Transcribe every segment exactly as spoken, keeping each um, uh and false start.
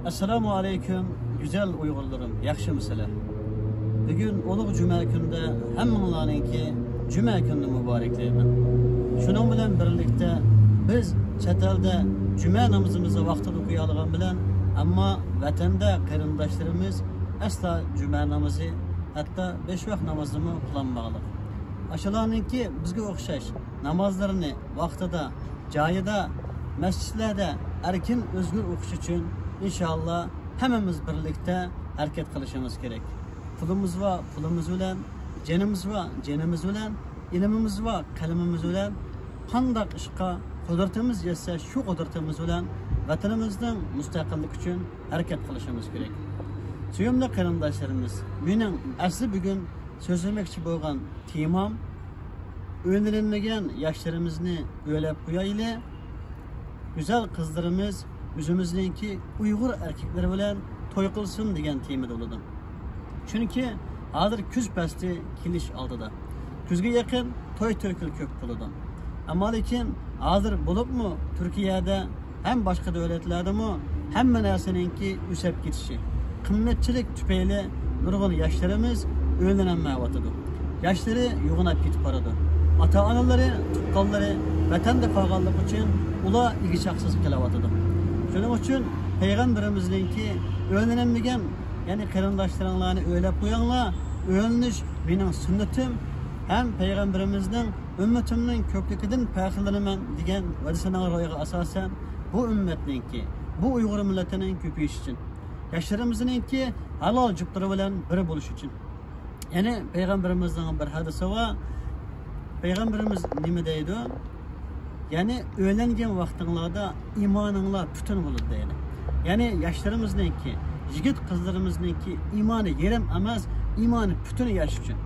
ئەسسالامۇ ئەلەيكۇم، گۈزەل ئۇيغۇرلىرىم، ياخشىمۇسىلەر؟ بۈگۈن ئۇلۇغ جۈمە كۈنىدە ھەممىڭلارنىڭكى جۈمە كۈنىنى مۇبارەكلەيمەن. شۇنىڭ بىلەن بىرلىكتە، بىز چەت ئەلدە جۈمە نامىزىمىزنى ۋاقتىدا ئوقۇيالىغان بىلەن، ئەمما ۋەتەندە قېرىنداشلىرىمىز ئەسلا جۈمە نامىزى، ھەتتا بەش ۋاق نامازنىمۇ قىلالماغلىق. ئاشۇلارنىڭكى بىزگە ئوخشاش نامازلىرىنى ۋاقتىدا، جايىدا، مەسچىتلەردە ئەركىن ئۆزگۈر ئوقۇش ئۈچۈن، ئىنشائاللا، ھەممىمىز بىرلىكتە ھەرىكەت قىلىشىمىز كېرەك. پۇلىمىز بار، پۇلىمىز بىلەن، جېنىمىز بار، جېنىمىز بىلەن، ئىلمىمىز بار، قەلىمىمىز بىلەن قانداق ئىشقا قۇدرىتىمىز يەتسە، شۇ قۇدرىتىمىز بىلەن ۋەتىنىمىزنىڭ مۇستەقىللىكى ئۈچۈن ھەرىكەت قىلىشىمىز كېرەك. سۆيۈملۈك قېرىنداشلىرىمىز، مېنىڭ ئەسلى بۈگۈن سۆزلىمەكچى بولغان تېمام، ئۆيلەنمىگەن ياشلىرىمىزنى ئۆيلەپ قويايلى، گۈزەل قىزلىرىمىز ئۆزىمىزنىڭكى ئۇيغۇر ئەركەكلىرى بىلەن توي قىلسۇن دېگەن تېمىدا بولىدۇ. چۈنكى ھازىر كۈز پەسلى كېلىش ئالدىدا. كۈزگە يېقىن توي تۆكۈل كۆپ بولىدۇ. ئەمما لېكىن ھازىر بولۇپمۇ تۈركىيەدە ھەم باشقا دۆلەتلەردىمۇ ھەممە نەرسىنىڭكى ئۆسۈپ كېتىشى، قىممەتچىلىك تۈپەيلى نۇرغۇن ياشلىرىمىز ئۆيلىنەلمەيۋاتىدۇ. ياشلىرى يوغىناپ كېتىپ بارىدۇ. ئاتا-ئانىلىرى، تۇغقانلىرى ۋەتەندە قالغانلىقى ئۈچۈن ئۇلار ئىگە-چاقىسىز قېلىۋاتىدۇ. شۇنىڭ ئۈچۈن پەيغەمبىرىمىزنىڭكى ئۆيلەنمىگەن، يەنى قېرىنداشلىرىڭلارنى ئۆيلەپ قويۇڭلار، ئۆيلىنىش مېنىڭ سۈننىتىم ھەم پەيغەمبىرىمىزنىڭ ئۈممىتىمنىڭ كۆپلۈكىدىن پەخىرلىنىمەن دېگەن ۋەدىسىنىڭ روھىغا ئاساسەن، بۇ ئۈممەتنىڭكى، بۇ ئۇيغۇر مىللىتىنىڭ كۆپىيىشى ئۈچۈن، ياشلىرىمىزنىڭكى ھالال جۈپلىرى بىلەن بىر بولۇشى ئۈچۈن. يەنى پەيغەمبىرىمىزنىڭ بىر ھەدىسى بار. پەيغەمبىرىمىز نېمە دەيدۇ؟ يەنى ئۆيلەنگەن ۋاقتىڭلاردا ئىمانىڭلار پۈتۈن بولىدۇ دەيدۇ. يەنى ياشلىرىمىزنىڭكى، يىگىت قىزلىرىمىزنىڭكى ئىمانى يېرىم ئەمەس، ئىمانى پۈتۈن ياش ئۈچۈن.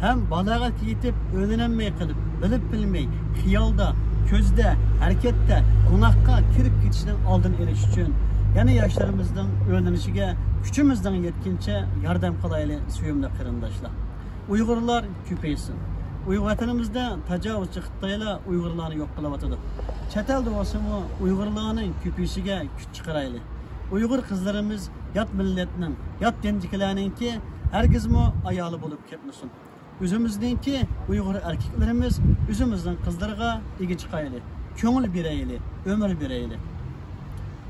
ھەم بالاغەتكە يېتىپ ئۆيلەنمەي قېلىپ، بىلىپ بىلمەي، خىيالدا، كۆزدە، ھەرىكەتتە گۇناھقا كىرىپ كېتىشنىڭ ئالدىنى ئېلىش ئۈچۈن، يەنە ياشلىرىمىزنىڭ ئۆيلىنىشىگە كۈچىمىزنىڭ يەتكىنىچە ياردەم قىلايلى، سۆيۈملۈك قېرىنداشلار. ئۇيغۇرلار كۆپەيسۇن. ئۇيغۇر ۋەتىنىمىزدە تاجاۋۇزچى خىتايلار ئۇيغۇرلارنى يوق قىلىۋاتىدۇ. چەت ئەلدە بولسىمۇ ئۇيغۇرلارنىڭ كۆپىيىشىگە كۈچ چىقىرايلى. ئۇيغۇر قىزلىرىمىز يات مىللەتنىڭ، يات دىندىكىلەرنىڭكى ھەرگىزمۇ ئايالى بولۇپ كەتمىسۇن. ئۆزىمىزنىڭكى ئۇيغۇر ئەركەكلىرىمىز ئۆزىمىزنىڭ قىزلىرىغا ئىگە چىقايلى، كۆڭۈل بېرەيلى، ئۆمۈر بېرەيلى.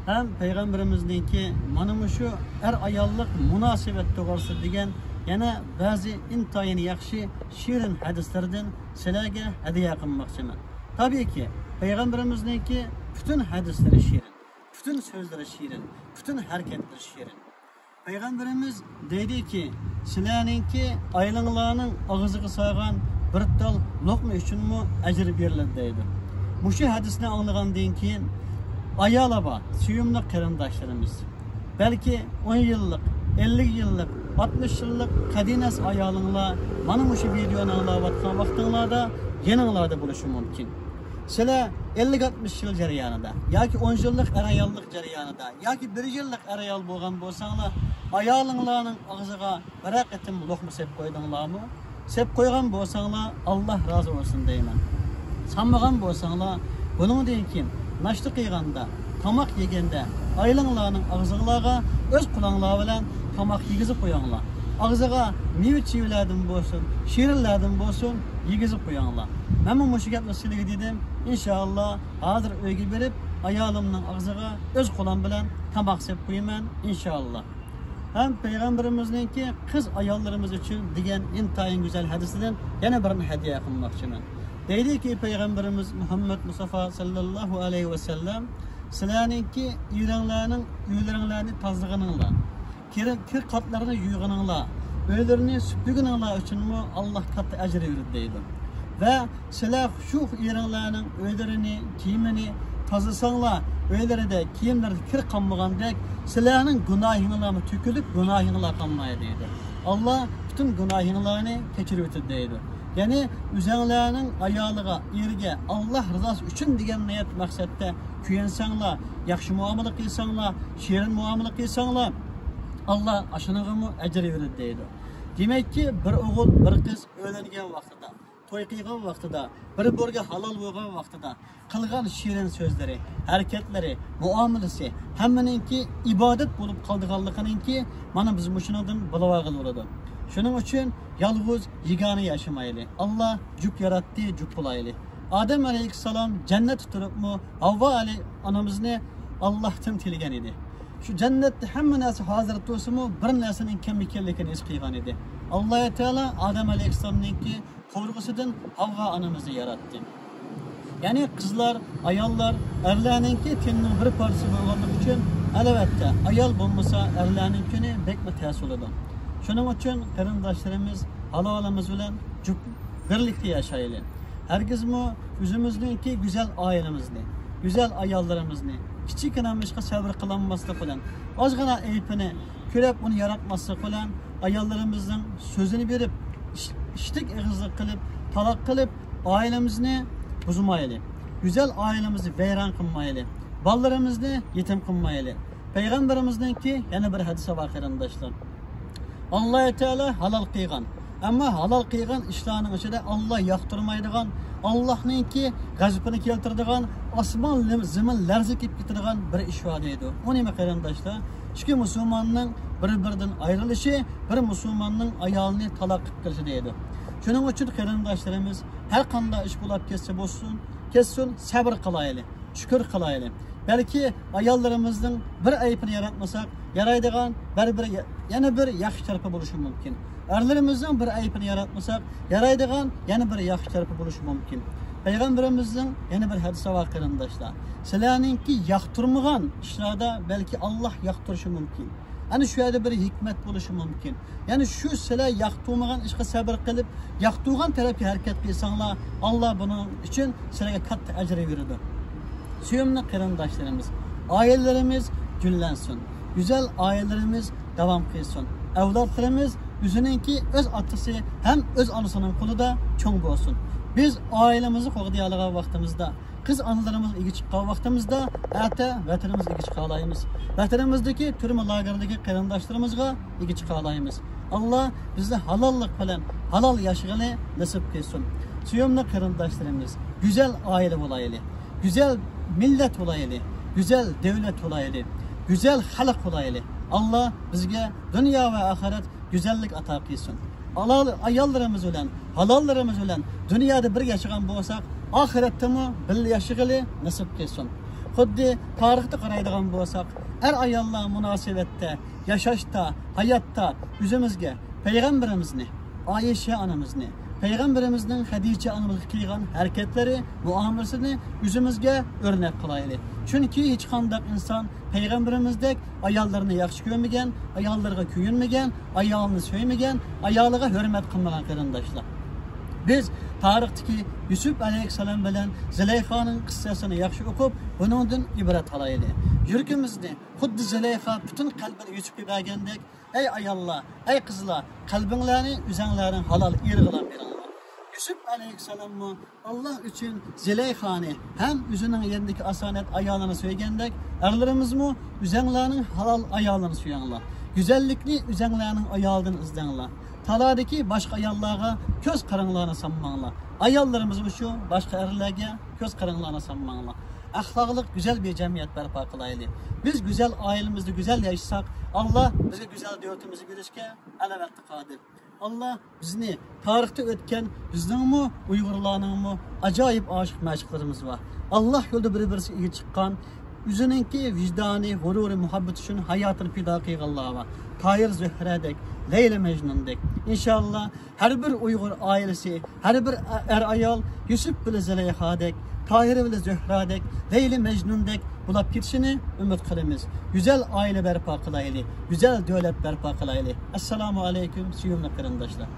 ھەم پەيغەمبىرىمىزنىڭكى مانا مۇشۇ ئەر-ئاياللىق مۇناسىۋەت توغرىسىدا دېگەن يەنە بەزى ئىنتايىن ياخشى، شېرىن ھەدىسلىرىدىن سىلەرگە ھەدىيە قىلماقچىمەن. تابىئىكى، پەيغەمبىرىمىزنىڭكى پۈتۈن ھەدىسلىرى شېرىن، پۈتۈن سۆزلىرى شېرىن، پۈتۈن ھەرىكەتلىرى شېرىن. پەيغەمبىرىمىز دەيدىكى، سىلەرنىڭكى ئايالىڭلارنىڭ ئاغزىغا سالغان بىر تال لوقما ئۈچۈنمۇ ئەجىر بېرىلىدۇ دەيدۇ. مۇشۇ ھەدىسنى ئاڭلىغاندىن كېيىن، ئايالى بار سۆيۈملۈك قېرىنداشلىرىمىز، بەلكى ئون يىللىق، ئەللىك يىللىق، ئاتمىش يىللىق قەدىناس ئايالىڭلار مانا مۇشۇ ۋىدېونى ئاڭلاۋاتقان ۋاقتىڭلاردا يېنىڭلاردا بولۇشى مۇمكىن. سىلەر ئەللىك ئاتمىش يىل جەريانىدا ياكى ئون يىللىق ئەر-ئاياللىق جەريانىدا ياكى بىر يىللىق ئەر-ئايال بولغان بولساڭلار، ئايالىڭلارنىڭ ئاغزىغا بىرەر قېتىم لوقما سېلىپ قويدۇڭلارمۇ؟ سېلىپ قويغان بولساڭلار، ئاللا رازى بولسۇن دەيمەن. سالمىغان بولساڭلار، بۇنىڭدىن كېيىن ناشتا قىلغاندا، تاماق يېگەندە، ئايالىڭلارنىڭ ئاغزىلارغا ئۆز قولۇڭلار بىلەن تاماق يېگۈزۈپ قويۇڭلار. ئاغزىغا مېۋە-چېۋىلەردىن بولسۇن، شېرىنلەردىن بولسۇن، يېگۈزۈپ قويۇڭلار. مەنمۇ مۇشۇ گەپنى سىلەرگە دېدىم. ئىنشائاللا، ھازىر ئۆيگە بېرىپ، ئايالىمنىڭ ئاغزىغا ئۆز قولۇم بىلەن تاماق سېلىپ قويىمەن، ئىنشائاللا. ھەم پەيغەمبىرىمىزنىڭكى قىز ئاياللىرىمىز ئۈچۈن دېگەن ئىنتايىن گۈزەل ھەدىسىدىن يەنە بىرنى ھەدىيە قىلماقچىمەن. دەيدىكى، پەيغەمبىرىمىز مۇھەممەد مۇستافا ساللاللاھۇ ئەلەيھى ۋەسەللەم، سىلەرنىڭكى ئېرىڭلارنىڭ ئۆيلىرىڭلارنى تازىلىغىنىڭلار، كىر، كىر قاتلىرىنى يۇيغىنىڭلار، ئۆيلىرىنى سۈپۈرگىنىڭلار ئۈچۈنمۇ ئاللا كاتتا ئەجىر بېرىدۇ دەيدۇ. ۋە سىلەر شۇ ئېرىڭلارنىڭ ئۆيلىرىنى، كىيىمىنى تازىلىساڭلار، ئۆيلىرىدە، كىيىملىرىدە كىر قالمىغاندەك، سىلەرنىڭ گۇناھىڭلارمۇ تۆكۈلۈپ، گۇناھىڭلار قالمايدۇ دەيدۇ. ئاللا پۈتۈن گۇناھىڭلارنى كەچۈرۈۋېتىدۇ دەيدۇ. يەنى ئۆزەڭلارنىڭ ئايالىغا، ئېرىگە ئاللا رىزاسى ئۈچۈن دېگەن نىيەت مەقسەتتە كۆيۈنسەڭلار، ياخشى مۇئامىلە قىلساڭلار، شېرىن مۇئامىلە قىلساڭلار، ئاللا ئاشۇنىڭغىمۇ ئەجىر بېرىدۇ دەيدۇ. دېمەككى، بىر ئوغۇل، بىر قىز ئۆيلەنگەن ۋاقتىدا توي قىلغان ۋاقتىدا، بىر-بىرىگە ھالال بولغان ۋاقتىدا قىلغان شېرىن سۆزلىرى، ھەرىكەتلىرى، مۇئامىلىسى ھەممىنىڭكى ئىبادەت بولۇپ قالىدىغانلىقىنىڭكى، مانا بىز مۇشۇنىڭدىن بىلىۋالغىلى بولىدۇ. شۇنىڭ ئۈچۈن يالغۇز، يېگانە ياشىمايلى. ئاللا جۈپ ياراتتى، جۈپ بولايلى. ئادەم ئەلەيھىسسالام جەننەتتە تۇرۇپمۇ ھاۋۋا ئەلەي-، ئانىمىزنى ئاللاھتىن تىلىگەن ئىدى. شۇ جەننەتتە ھەممە نەرسە ھازىر تۇرسىمۇ، بىر نەرسىنىڭ كەم ئىكەنلىكىنى ھېس قىلغان ئىدى. ئاللا تائالا ئادەم ئەلەيھىسسالامنىڭكى قوۋۇرغىسىدىن ھاۋۋا ئانىمىزنى ياراتتى. يەنى قىزلار، ئاياللار ئەرلەرنىڭكى تېنىنىڭ بىر پارچىسى بولغانلىقى ئۈچۈن، ئەلۋەتتە، ئايال بولمىسا ئەرلەرنىڭ كۈنى بەكمۇ تەس بولىدۇ. شۇنىڭ ئۈچۈن قېرىنداشلىرىمىز، ھالالىمىز بىلەن جۈپ بىرلىكتە ياشايلى. ھەرگىزمۇ ئۆزىمىزنىڭكى گۈزەل ئائىلىمىزنى، گۈزەل ئاياللىرىمىزنى كىچىككىنە ئىشقا سەۋر قىلالماسلىق بىلەن، ئازغىنا ئەيىبىنى كۆرۈپ ئۇنى ياراتماسلىق بىلەن، ئاياللىرىمىزنىڭ سۆزىنى بېرىپ، ئىش-، ئىشتىك ئېغىزلىق قىلىپ، تالاق قىلىپ، ئائىلىمىزنى بۇزمايلى. گۈزەل ئائىلىمىزنى ۋەيران قىلمايلى. بالىلىرىمىزنى يېتىم قىلمايلى. پەيغەمبىرىمىزنىڭكى يەنە بىر ھەدىسى بار، قېرىنداشلار. ئاللا تائالا ھالال قىلغان، ئەمما ھالال قىلغان ئىشلارنىڭ ئىچىدە ئاللا ياقتۇرمايدىغان، ئاللانىڭكى غەزىپىنى كەلتۈرىدىغان، ئاسمان لىم-، زېمىن لەرزە قىلىپ كېتىدىغان بىر ئىش بار دەيدۇ. ئۇ نېمە، قېرىنداشلار؟ ئىككى مۇسۇلماننىڭ بىر-بىرىدىن ئايرىلىشى، بىر مۇسۇلماننىڭ ئايالىنى تالاق قىلىپ قېلىشى دەيدۇ. شۇنىڭ ئۈچۈن قېرىنداشلىرىمىز، ھەر قانداق ئىش بولۇپ كەتسە بولسۇن، كەتسۇن، سەۋر قىلايلى، شۈكۈر قىلايلى. بەلكى ئاياللىرىمىزنىڭ بىر ئەيىبىنى ياراتمىساق، يارايدىغان بىر، بىر، يەنە بىر ياخشى تەرىپى بولۇشى مۇمكىن. ئەرلىرىمىزنىڭ بىر ئەيىبىنى ياراتمىساق، يارايدىغان يەنە بىر ياخشى تەرىپى بولۇشى مۇمكىن. پەيغەمبىرىمىزنىڭ يەنە بىر ھەدىسى بار، قېرىنداشلار. سىلەرنىڭكى ياقتۇرمىغان ئىشلاردا بەلكى ئاللا ياقتۇرۇشى مۇمكىن. ئەنە شۇ يەردە بىر ھېكمەت بولۇشى مۇمكىن. يەنى شۇ سىلەر ياقتۇرمىغان ئىشقا سەۋر قىلىپ، ياقتۇرغان تەرەپكە ھەرىكەت قىلساڭلار، ئاللا بۇنىڭ ئۈچۈن سىلەرگە كاتتا ئەجىر بېرىدۇ. سۆيۈملۈك قېرىنداشلىرىمىز، ئائىلىلىرىمىز گۈللەنسۇن، گۈزەل ئائىلىلىرىمىز داۋام قىلسۇن، ئەۋلادلىرىمىز ئۆزىنىڭكى ئۆز ئاتىسى ھەم ئۆز ئانىسىنىڭ قولىدا چوڭ بولسۇن. بىز ئائىلىمىزنى قوغدىيالىغان ۋاقتىمىزدا، قىز ئانىلىرىمىزغا ئىگە چىققان ۋاقتىمىزدا، ئەتە ۋەتىنىمىزگە ئىگە چىقالايمىز. ۋەتىنىمىزدىكى تۈرمە لاگېرىدىكى قېرىنداشلىرىمىزغا ئىگە چىقالايمىز. ئاللا بىزنى ھالاللىق بىلەن ھالال ياشىغىلى نېسىپ قىلسۇن. سۆيۈملۈك قېرىنداشلىرىمىز، گۈزەل ئائىلە بولايلى، گۈزەل مىللەت بولايلى، گۈزەل دۆلەت بولايلى، گۈزەل خەلق بولايلى. ئاللا بىزگە دۇنيا ۋە ئاخىرەت گۈزەللىك ئاتا قىلسۇن. ھالال ئاياللىرىمىز بىلەن، ھالاللىرىمىز بىلەن دۇنيادا بىر ياشىغان بولساق، ئاخىرەتتىمۇ بىللە ياشىغىلى نېسىپ قىلسۇن. خۇددى تارىختا قارايدىغان بولساق، ئەر-ئاياللار مۇناسىۋەتتە، ياشاشتا، ھاياتتا ئۆزىمىزگە پەيغەمبىرىمىزنى، ئائىشە ئانىمىزنى، پەيغەمبىرىمىزنىڭ خەدىچە ئانىمىزغا قىلغان ھەرىكەتلىرى، مۇئامىلىسىنى ئۆزىمىزگە ئۆرنەك قىلايلى. چۈنكى ھېچقانداق ئىنسان پەيغەمبىرىمىزدەك ئاياللىرىنى ياخشى كۆرمىگەن، ئاياللىرىغا كۆيۈنمىگەن، ئايالىنى سۆيمىگەن، ئايالىغا ھۆرمەت قىلمىغان، قېرىنداشلار. بىز تارىختىكى يۈسۈپ ئەلەيھىسسالام بىلەن زۇلەيخانىڭ قىسسىسىنى ياخشى ئوقۇپ، بۇنىڭدىن ئىبرەت ئالايلى. يۈرىكىمىزنى خۇددى زۇلەيخا پۈتۈن قەلبىنى يۈسۈپكە بەرگەندەك، ئەي ئاياللار، ئەي قىزلار، قەلبىڭلارنى ئۆزەڭلارنىڭ ھالال ئېرىغىلا بېرىڭلار. يۈسۈپ ئەلەيھىسسالاممۇ ئاللا ئۈچۈن زۇلەيخانى ھەم ئۆزىنىڭ يېنىدىكى ئاسانەت ئايالىنى سۆيگەندەك، ئەرلىرىمىزمۇ ئۆزەڭلارنىڭ ھالال ئايالىنى سۆيۈڭلار. گۈزەللىكنى ئۆزەڭلارنىڭ ئايالىدىن ئىزدەڭلار. تالادىكى باشقا ئاياللارغا كۆز قىرىڭلارنى سالماڭلار. ئاياللىرىمىزمۇ شۇ، باشقا ئەرلەرگە كۆز قىرىڭلارنى سالماڭلار. ئەخلاقلىق گۈزەل بىر جەمئىيەت بەرپا قىلايلى. بىز گۈزەل ئائىلىمىزدە گۈزەل ياشىساق، ئاللا بىزگە گۈزەل دۆلىتىمىزنى بېرىشكە ئەلۋەتتە قادىر. ئاللا بىزنى تارىختا ئۆتكەن، بىزنىڭمۇ، ئۇيغۇرلارنىڭمۇ ئاجايىپ ئاشىق مەشۇقلىرىمىز بار. ئاللا يولىدا بىر-بىرسىگە ئىگە چىققان، ئۆزىنىڭكى ۋىجدانى، غۇرۇرى، مۇھەببىتى ئۈچۈن ھاياتىنى پىدا قىلغانلار بار. تاھىر زۆھرەدەك، لەيلى مەجنۇندەك. ئىنشاللا ھەر بىر ئۇيغۇر ئائىلىسى، ھەر بىر ئەر-ئايال يۈسۈپ بىلەن زۇلەيخادەك، تاھىر بىلەن زۆھرەدەك، لەيلى مەجنۇندەك بولاپ كېتىشىنى ئۈمىد قىلىمىز. گۈزەل ئائىلە بەرپا قىلايلى، گۈزەل دۆلەت بەرپا قىلايلى. ئەسسالامۇ ئەلەيكۇم، سۆيۈملۈك قېرىنداشلار.